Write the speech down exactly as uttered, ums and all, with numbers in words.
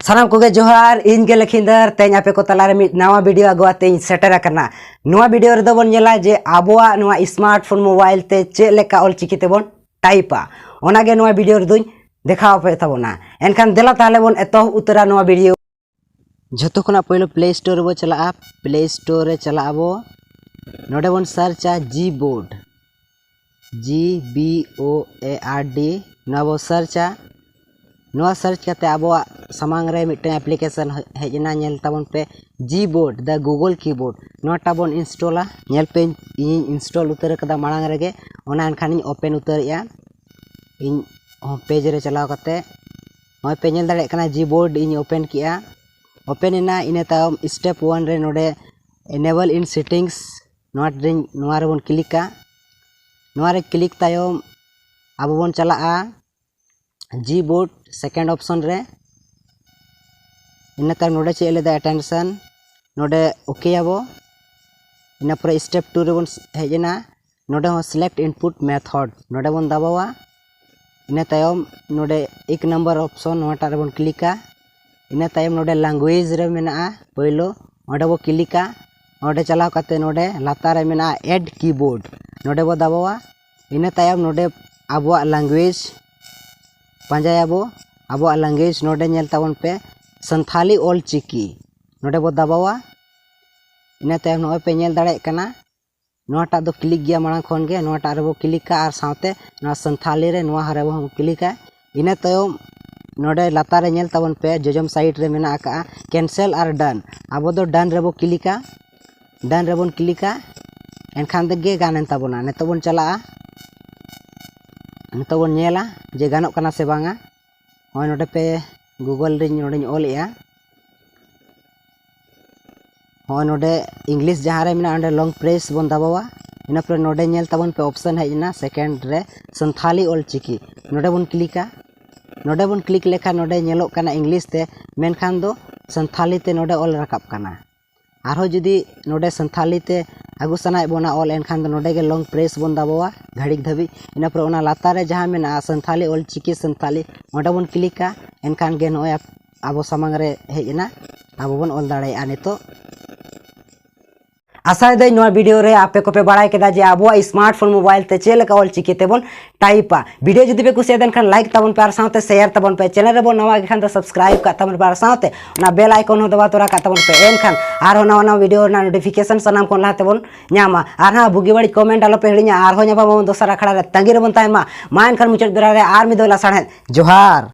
ᱥᱟᱱᱟᱢ ᱠᱚᱜᱮ ᱡᱚᱦᱟᱨ, ᱤᱧ ᱜᱮ ᱞᱚᱠᱷᱤᱱᱫᱚᱨ᱾ ᱛᱮᱦᱮᱧ ᱟᱯᱮ ᱠᱚ ᱛᱟᱞᱟᱨᱮ ᱢᱤᱫ ᱱᱟᱣᱟ ᱵᱷᱤᱰᱤᱭᱳ ᱟᱹᱜᱩ ᱟᱛᱮ ᱤᱧ ᱥᱮᱴᱮᱨ ᱟᱠᱟᱱᱟ᱾ ᱱᱚᱣᱟ ᱵᱷᱤᱰᱤᱭᱳ ᱨᱮᱫᱚ ᱵᱚᱱ ᱧᱮᱞᱟ ᱡᱮ ᱟᱵᱚᱣᱟᱜ ᱱᱚᱣᱟ ᱥᱢᱟᱨᱴ ᱯᱷᱳᱱ ᱢᱳᱵᱟᱭᱤᱞ ᱛᱮ ᱪᱮᱫ ᱞᱮᱠᱟ ᱚᱞ ᱪᱤᱠᱤ ᱛᱮᱵᱚᱱ ᱴᱟᱭᱤᱯᱟ, ᱚᱱᱟᱜᱮ ᱱᱚᱣᱟ ᱵᱷᱤᱰᱤᱭᱳ ᱨᱮᱫᱚᱧ ᱫᱮᱠᱷᱟᱣ ᱟᱯᱮ ᱛᱟᱵᱚᱱᱟ᱾ ᱮᱱᱠᱷᱟᱱ ᱫᱮᱞᱟ ᱛᱟᱦᱚᱞᱮ ᱵᱚᱱ ᱮᱛᱚᱦᱚᱵ ᱩᱛᱟᱹᱨᱟ ᱱᱚᱣᱟ ᱵᱷᱤᱰᱤᱭᱳ᱾ ᱡᱷᱚᱛᱚ ᱠᱷᱚᱱᱟᱜ ᱯᱳᱭᱞᱳ ᱯᱞᱮ ᱥᱴᱳᱨ ᱨᱮᱵᱚ ᱪᱟᱞᱟᱜᱼᱟ᱾ ᱯᱞᱮ ᱥᱴᱳᱨ ᱨᱮ ᱪᱟᱞᱟᱜ ᱟᱵᱚ, ᱱᱚᱰᱮ ᱵᱚᱱ ᱥᱟᱨᱪᱟ ᱡᱤ ᱵᱳᱨᱰ, ᱡᱤ ᱵᱤ ᱳ ᱮ ᱟᱨ ᱰᱤ, ᱱᱚᱣᱟ ᱵᱚ ᱥᱟᱨᱪᱟ᱾ ᱱᱚᱣᱟ ᱥᱟᱨᱪ ᱠᱟᱛᱮ ᱟᱵᱚᱣᱟᱜ ᱥᱟᱢᱟᱝ ᱨᱮ ᱢᱤᱫᱴᱮᱱ ᱮᱯᱞᱤᱠᱮᱥᱚᱱ ᱦᱮᱡ ᱮᱱᱟ, ᱧᱮᱞ ᱛᱟᱵᱚᱱ ᱯᱮ, ᱡᱤ ᱵᱳᱨᱰ, ᱫᱟ ᱜᱩᱜᱚᱞ ᱠᱤᱵᱳᱨᱰ᱾ ᱱᱚᱣᱟᱴᱟᱜ ᱵᱚᱱ ᱤᱱᱥᱴᱚᱞᱟ᱾ ᱧᱮᱞ ᱯᱮ, ᱤᱧᱤᱧ ᱤᱱᱥᱴᱚᱞ ᱩᱛᱟᱹᱨ ᱟᱠᱟᱫᱟ ᱢᱟᱲᱟᱝ ᱨᱮᱜᱮ, ᱚᱱᱟ ᱮᱱᱠᱷᱟᱱᱤᱧ ᱳᱯᱮᱱ ᱩᱛᱟᱹᱨᱮᱜᱼᱟ᱾ ᱤᱧ ᱦᱳᱢ ᱯᱮᱡᱽ ᱨᱮ ᱪᱟᱞᱟᱣ ᱠᱟᱛᱮ ᱱᱚᱜᱼᱚᱭ ᱯᱮ ᱧᱮᱞ ᱫᱟᱲᱮᱭᱟᱜ ᱠᱟᱱᱟ, ᱡᱤ ᱵᱳᱨᱰ ᱤᱧ ᱳᱯᱮᱱ ᱠᱮᱜᱼᱟ᱾ ᱳᱯᱮᱱ ᱮᱱᱟ, ᱤᱱᱟᱹ ᱛᱟᱭᱚᱢ ᱥᱴᱮᱯ ᱚᱣᱟᱱ ᱨᱮ ᱱᱚᱰᱮ ᱮᱱᱮᱵᱚᱞ ᱤᱱ ᱥᱮᱴᱤᱝᱥ, ᱱᱚᱣᱟ ᱨᱮᱧ, ᱱᱚᱣᱟ ᱨᱮᱵᱚᱱ ᱠᱞᱤᱠᱟ᱾ ᱱᱚᱣᱟ ᱨᱮ ᱠᱞᱤᱠ ᱛᱟᱭᱚᱢ ᱟᱵᱚ ᱵᱚᱱ ᱪᱟᱞᱟᱜᱼᱟ ᱡᱤ ᱵᱳᱨᱰ ᱥᱮᱠᱮᱱᱰ ᱚᱯᱥᱚᱱ ᱨᱮ᱾ ᱤᱱᱟᱹ ᱛᱟᱭᱚᱢ ᱱᱚᱰᱮ ᱪᱮᱫ ᱞᱟᱹᱭᱫᱟ, ᱮᱴᱮᱱᱥᱚᱱ, ᱱᱚᱰᱮ ᱳᱠᱮᱭᱟᱵᱚ᱾ ᱤᱱᱟᱹ ᱯᱚᱨᱮ ᱥᱴᱮᱯ ᱴᱩ ᱨᱮᱵᱚᱱ ᱦᱮᱡ ᱮᱱᱟ᱾ ᱱᱚᱰᱮ ᱦᱚᱸ ᱥᱤᱞᱮᱠᱴ ᱤᱱᱯᱩᱴ ᱢᱮᱛᱷᱚᱰ, ᱱᱚᱰᱮ ᱵᱚᱱ ᱫᱟᱵᱟᱣᱟ᱾ ᱤᱱᱟᱹ ᱛᱟᱭᱚᱢ ᱱᱚᱰᱮ ᱮᱠ ᱱᱟᱢᱵᱟᱨ ᱚᱯᱥᱚᱱ, ᱱᱚᱣᱟᱴᱟᱜ ᱨᱮᱵᱚᱱ ᱠᱞᱤᱠᱟ᱾ ᱤᱱᱟᱹ ᱛᱟᱭᱚᱢ ᱱᱚᱰᱮ ᱞᱮᱝᱜᱩᱭᱮᱡᱽ ᱨᱮ ᱢᱮᱱᱟᱜᱼᱟ ᱯᱳᱭᱞᱳ, ᱚᱸᱰᱮ ᱵᱚ ᱠᱞᱤᱠᱟ᱾ ᱚᱸᱰᱮ ᱪᱟᱞᱟᱣ ᱠᱟᱛᱮ ᱱᱚᱰᱮ ᱞᱟᱛᱟᱨ ᱨᱮ ᱢᱮᱱᱟᱜᱼᱟ ᱮᱰ ᱠᱤᱵᱳᱨᱰ, ᱱᱚᱰᱮ ᱵᱚ ᱫᱟᱵᱟᱣᱟ᱾ ᱤᱱᱟᱹ ᱛᱟᱭᱚᱢ ᱱᱚᱰᱮ ᱟᱵᱚᱣᱟᱜ ᱞᱮᱝᱜᱩᱭᱮᱡᱽ ᱯᱟᱸᱡᱟᱭᱟᱵᱚ᱾ ᱟᱵᱚᱣᱟᱜ ᱞᱮᱝᱜᱩᱭᱮᱡᱽ ᱱᱚᱰᱮ ᱧᱮᱞ ᱛᱟᱵᱚᱱ ᱯᱮ, ᱥᱟᱱᱛᱷᱟᱞᱤ ᱚᱞ ᱪᱤᱠᱤ, ᱱᱚᱰᱮ ᱵᱚ ᱫᱟᱵᱟᱣᱟ᱾ ᱤᱱᱟᱹ ᱛᱟᱭᱚᱢ ᱱᱚᱜᱼᱚᱭ ᱯᱮ ᱧᱮᱞ ᱫᱟᱲᱮᱭᱟᱜ ᱠᱟᱱᱟ, ᱱᱚᱣᱟᱴᱟᱜ ᱫᱚ ᱠᱞᱤᱠ ᱜᱮᱭᱟ ᱢᱟᱲᱟᱝ ᱠᱷᱚᱱ ᱜᱮ, ᱱᱚᱣᱟᱴᱟᱜ ᱨᱮᱵᱚ ᱠᱞᱤᱠᱟ ᱟᱨ ᱥᱟᱶᱛᱮ ᱱᱚᱣᱟ ᱥᱟᱱᱛᱷᱟᱞᱤ ᱨᱮ ᱱᱚᱣᱟ ᱨᱮᱵᱚ ᱠᱞᱤᱠᱟ᱾ ᱤᱱᱟᱹ ᱛᱟᱭᱚᱢ ᱱᱚᱰᱮ ᱞᱟᱛᱟᱨ ᱨᱮ ᱧᱮᱞ ᱛᱟᱵᱚᱱ ᱯᱮ, ᱡᱚᱡᱚᱢ ᱥᱟᱭᱤᱰ ᱨᱮ ᱢᱮᱱᱟᱜ ᱟᱠᱟᱜᱼᱟ ᱠᱮᱱᱥᱮᱞ ᱟᱨ ᱰᱟᱱ᱾ ᱟᱵᱚ ᱫᱚ ᱰᱟᱱ ᱨᱮᱵᱚ ᱠᱞᱤᱠᱟ᱾ ᱰᱟᱱ ᱨᱮᱵᱚᱱ ᱠᱞᱤᱠᱟ, ᱮᱱᱠᱷᱟᱱ ᱫᱚ ᱜᱮ ᱜᱟᱱ ᱮᱱ ᱛᱟᱵᱚᱱᱟ᱾ ᱱᱤᱛᱚᱜ ᱵᱚᱱ ᱪᱟᱞᱟᱜᱼᱟ, ᱱᱤᱛᱚᱜ ᱵᱚᱱ ᱧᱮᱞᱟ ᱡᱮ ᱜᱟᱱᱚᱜ ᱠᱟᱱᱟ ᱥᱮ ᱵᱟᱝᱟ᱾ ᱱᱚᱜᱼᱚᱭ ᱱᱚᱰᱮ ᱯᱮ ᱜᱩᱜᱚᱞ ᱨᱤᱧ ᱱᱚᱰᱮᱧ ᱚᱞᱮᱜᱼᱟ᱾ ᱦᱚᱸᱜᱼᱚᱭ ᱱᱚᱰᱮ ᱤᱝᱞᱤᱥ ᱡᱟᱦᱟᱸ ᱨᱮ ᱢᱮᱱᱟᱜᱼᱟ, ᱚᱸᱰᱮ ᱞᱚᱝ ᱯᱨᱮᱥ ᱵᱚᱱ ᱫᱟᱵᱟᱣᱟ᱾ ᱤᱱᱟᱹ ᱯᱚᱨᱮ ᱱᱚᱰᱮ ᱧᱮᱞ ᱛᱟᱵᱚᱱ ᱯᱮ, ᱚᱯᱥᱮᱱ ᱦᱮᱡ ᱮᱱᱟ ᱥᱮᱠᱮᱱᱰ ᱨᱮ, ᱥᱟᱱᱛᱷᱟᱞᱤ ᱚᱞ ᱪᱤᱠᱤ᱾ ᱱᱚᱰᱮ ᱵᱚᱱ ᱠᱞᱤᱠᱟ᱾ ᱱᱚᱰᱮ ᱵᱚᱱ ᱠᱞᱤᱠ ᱞᱮᱠᱷᱟᱱ ᱱᱚᱰᱮ ᱧᱮᱞᱚᱜ ᱠᱟᱱᱟ ᱤᱝᱞᱤᱥ ᱛᱮ, ᱢᱮᱱᱠᱷᱟᱱ ᱫᱚ ᱥᱟᱱᱛᱷᱟᱞᱤ ᱛᱮ ᱱᱚᱰᱮ ᱚᱞ ᱨᱟᱠᱟᱵ ᱠᱟᱱᱟ᱾ ᱟᱨᱦᱚᱸ ᱡᱩᱫᱤ ᱱᱚᱰᱮ ᱥᱟᱱᱛᱷᱟᱞᱤ ᱛᱮ ᱟᱹᱜᱩ ᱥᱟᱱᱟᱭᱮᱫ ᱵᱚᱱᱟ ᱚᱞ, ᱮᱱᱠᱷᱟᱱ ᱫᱚ ᱱᱚᱰᱮ ᱜᱮ ᱞᱚᱝ ᱯᱨᱮᱥ ᱵᱚᱱ ᱫᱟᱵᱟᱣᱟ ᱜᱷᱟᱹᱲᱤᱠ ᱫᱷᱟᱹᱵᱤᱡ᱾ ᱤᱱᱟᱹ ᱯᱚᱨᱮ ᱚᱱᱟ ᱞᱟᱛᱟᱨ ᱨᱮ ᱡᱟᱦᱟᱸ ᱢᱮᱱᱟᱜᱼᱟ ᱥᱟᱱᱛᱷᱟᱞᱤ ᱚᱞ ᱪᱤᱠᱤ ᱥᱟᱱᱛᱷᱟᱞᱤ, ᱚᱸᱰᱮ ᱵᱚᱱ ᱠᱞᱤᱠᱟ᱾ ᱮᱱᱠᱷᱟᱱ ᱜᱮ ᱱᱚᱜᱼᱚᱭ ᱟᱯ-, ᱟᱵᱚ ᱥᱟᱢᱟᱝ ᱨᱮ ᱦᱮᱡ ᱮᱱᱟ, ᱟᱵᱚ ᱵᱚᱱ ᱚᱞ ᱫᱟᱲᱮᱭᱟᱜᱼᱟ ᱱᱤᱛᱚᱜ᱾ ᱟᱥᱟᱭᱮᱫᱟᱹᱧ ᱱᱚᱣᱟ ᱵᱷᱤᱰᱤᱭᱳ ᱨᱮ ᱟᱯᱮ ᱠᱚᱯᱮ ᱵᱟᱲᱟᱭ ᱠᱮᱫᱟ ᱡᱮ ᱟᱵᱚᱣᱟᱜ ᱥᱢᱟᱨᱴ ᱯᱷᱳᱱ ᱢᱳᱵᱟᱭᱤᱞ ᱛᱮ ᱪᱮᱫ ᱞᱮᱠᱟ ᱚᱞ ᱪᱤᱠᱤ ᱛᱮᱵᱚᱱ ᱴᱟᱭᱤᱯᱟ᱾ ᱵᱷᱤᱰᱤᱭᱳ ᱡᱩᱫᱤ ᱯᱮ ᱠᱩᱥᱤᱭᱟᱫ ᱮᱱᱠᱷᱟᱱ ᱞᱟᱭᱤᱠ ᱛᱟᱵᱚᱱ ᱯᱮ ᱟᱨ ᱥᱟᱶᱛᱮ ᱥᱮᱭᱟᱨ ᱛᱟᱵᱚᱱ ᱯᱮ᱾ ᱪᱮᱱᱮᱞ ᱨᱮᱵᱚᱱ ᱱᱟᱣᱟ ᱜᱮ ᱠᱷᱟᱱ ᱫᱚ ᱥᱟᱵᱥᱠᱨᱟᱭᱤᱵ ᱠᱟᱜ ᱛᱟᱵᱚᱱ ᱯᱮ ᱟᱨ ᱥᱟᱶᱛᱮ ᱚᱱᱟ ᱵᱮᱞ ᱟᱭᱠᱚᱱ ᱦᱚᱸ ᱫᱟᱵᱟᱣ ᱛᱚᱨᱟ ᱠᱟᱜ ᱛᱟᱵᱚᱱ ᱯᱮ᱾ ᱮᱱᱠᱷᱟᱱ ᱟᱨᱦᱚᱸ ᱱᱟᱣᱟ ᱱᱟᱣᱟ ᱵᱷᱤᱰᱤᱭᱳ ᱨᱮᱱᱟᱜ ᱱᱳᱴᱤᱯᱷᱤᱠᱮᱥᱚᱱ ᱥᱟᱱᱟᱢ ᱠᱷᱚᱱ ᱞᱟᱦᱟ ᱛᱮᱵᱚᱱ ᱧᱟᱢᱟ᱾ ᱟᱨ ᱦᱟᱸᱜ ᱵᱩᱜᱤ ᱵᱟᱹᱲᱤᱡ ᱠᱚᱢᱮᱱᱴ ᱟᱞᱚᱯᱮ ᱦᱤᱲᱤᱧᱟ᱾ ᱟᱨᱦᱚᱸ ᱧᱟᱯᱟᱢ ᱟᱵᱚᱱ ᱫᱚᱥᱟᱨ ᱟᱠᱷᱲᱟ ᱨᱮ, ᱛᱟᱺᱜᱤ ᱨᱮᱵᱚᱱ ᱛᱟᱦᱮᱱ ᱢᱟ᱾ ᱢᱟ ᱮᱱᱠᱷᱟᱱ ᱢᱩᱪᱟᱹᱫ ᱵᱮᱲᱟ ᱨᱮ ᱟᱨ ᱢᱤᱫ ᱫᱷᱟᱣ ᱞᱟᱥᱟᱲᱦᱮᱫ ᱡᱚᱦᱟᱨ᱾